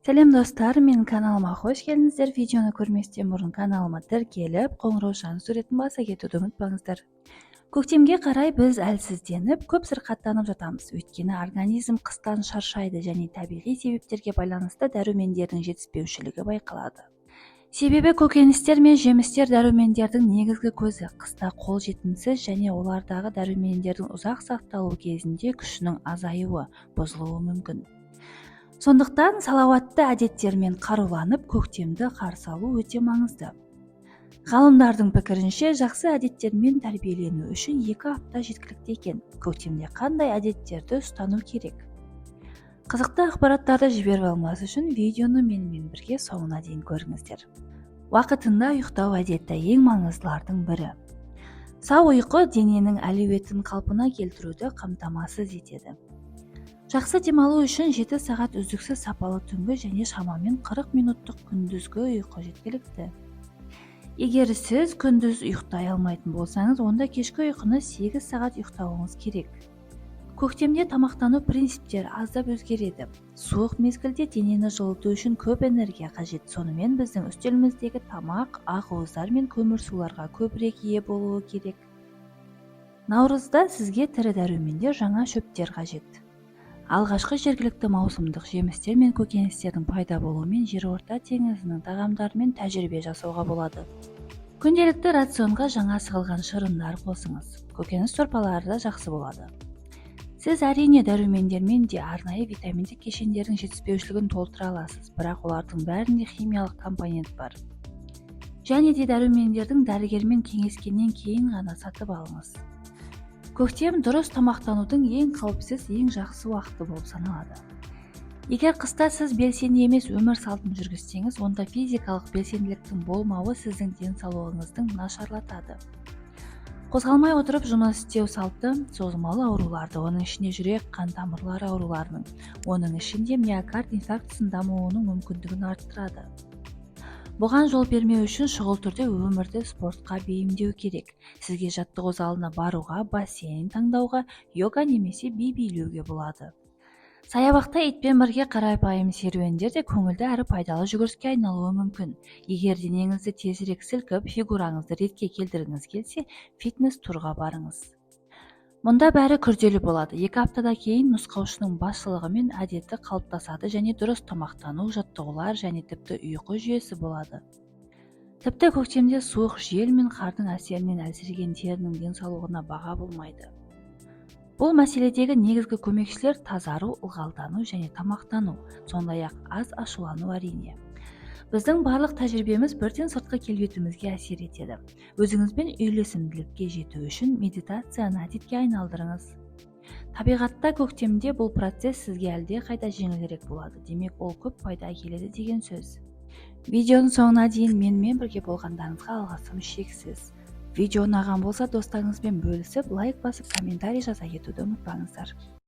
Сәлем, достар! Менің каналыма қош келдіңіздер! Видеоны көрместен бұрын каналыма тіркеліп, қоңыраушаның суретін баса кетуді ұмытпаңыздар. Көктемге қарай біз әлсізденіп, көп сырқаттанып жатамыз, өйткені организм қыстан шаршайды және табиғи себептерге байланысты дәрумендердің жетіспеушілігі байқалады. Себебі көкөністер мен жемістер дәрумендердің негізгі көзі, қыста қол жетімсіз және олардағы дәрумендердің ұзақ сақталу кезінде күшінің азаюы, бұзылуы мүмкін. Сондықтан салауатты әдеттермен қаруланып, көктемді қарсы алу өте маңызды. Ғалымдардың пікірінше, жақсы әдеттермен тәрбиелену үшін 2 апта жеткілікті екен. Көктемде қандай әдеттерді ұстану керек? Қызықты ақпараттарды жіберіп алмас үшін видеоны менімен бірге соңына дейін көріңіздер. Уақытында ұйықтау әдеті ең маңыздылардың бірі. Сау ұйқы дененің әлеуетін қалпына келтіруді қамтамасыз етеді. Жақсы демалу үшін 7 сағат үздіксіз сапалы түнгі және шамамен 40 минуттық күндізгі ұйқы жеткілікті. Егер сіз күндіз ұйықтай алмайтын болсаңыз, онда кешкі ұйқыны 8 сағат ұйықтауыңыз керек. Көктемде тамақтану принциптері аздап өзгереді. Суық мезгілде денені жылыту үшін көп энергия қажет. Сонымен, біздің үстеліміздегі тамақ ақуыздар мен көмірсуларға көбірек ие болуы керек. Наурызда сізге тірі дәрумендер, жаңа шөптер қажет. Алғашқы жергілікті маусымдық жемістер мен көкөністердің пайда болуымен Жерорта теңізінің тағамдарымен тәжірибе жасауға болады. Күнделікті рационға жаңа сығылған шырындар қосыңыз. Көкөніс сорпалары да жақсы болады. Сіз, әрине, дәрумендермен де арнайы витаминдік кешендердің жетіспеушілігін толтыра аласыз, бірақ олардың бәрінде химиялық компонент бар. Және де дәрумендердің дәрігермен кеңескеннен кейін ғана сатып алыңыз. Көктем дұрыс тамақтанудың ең қауіпсіз, ең жақсы уақыты болып саналады. Егер қыста сіз белсенді емес өмір салтын жүргізсеңіз, онда физикалық белсенділіктің болмауы сіздің денсаулығыңыздың нашарлатады. Қозғалмай отырып жұмыс істеу салты созылмалы ауруларды, оның ішінде жүрек қан тамырлары ауруларының, оның ішінде миокард инфарктісінің дамуының мүмкіндігін арттырады. Бұған жол бермеу үшін шұғыл түрде өмірді спортқа бейімдеу керек. Сізге жаттығу залына баруға, бассейн таңдауға, йога немесе би билеуге болады. Саябақта итпен бірге қарапайым серуендер де көңілді әрі пайдалы жүгіріске айналуы мүмкін. Егер денеңізді тезірек сілкіп, фигураңызды ретке келтіргіңіз келсе, фитнес турға барыңыз. Мұнда бәрі күрделі болады. 2 аптадан кейін нұсқаушының басшылығымен әдеті қалыптасады және дұрыс тамақтану, жаттығулар және тіпті ұйқы жүйесі болады. Тіпті көктемде суық жел мен қардың әсерінен әлсіреген терінің денсаулығына баға болмайды. Бұл мәселедегі негізгі көмекшілер: тазару, ылғалдану және тамақтану, сондай-ақ аз ашулану. Әрине, біздің барлық тәжірибеміз бірден сыртқы келбетімізге әсер етеді. Өзіңізбен үйлесімділікке жету үшін медитацияны әдетке айналдырыңыз. Табиғатта көктемде бұл процесс сізге әлдеқайда жеңілірек болады. Демек, ол көп пайда әкеледі деген сөз. Видеоның соңына дейін менімен бірге болғандарыңызға алғысым шексіз. Видео ұнаған болса, достарыңызбен бөлісіп, лайк басып, комментарий жаза кетуді ұмытпаңыздар.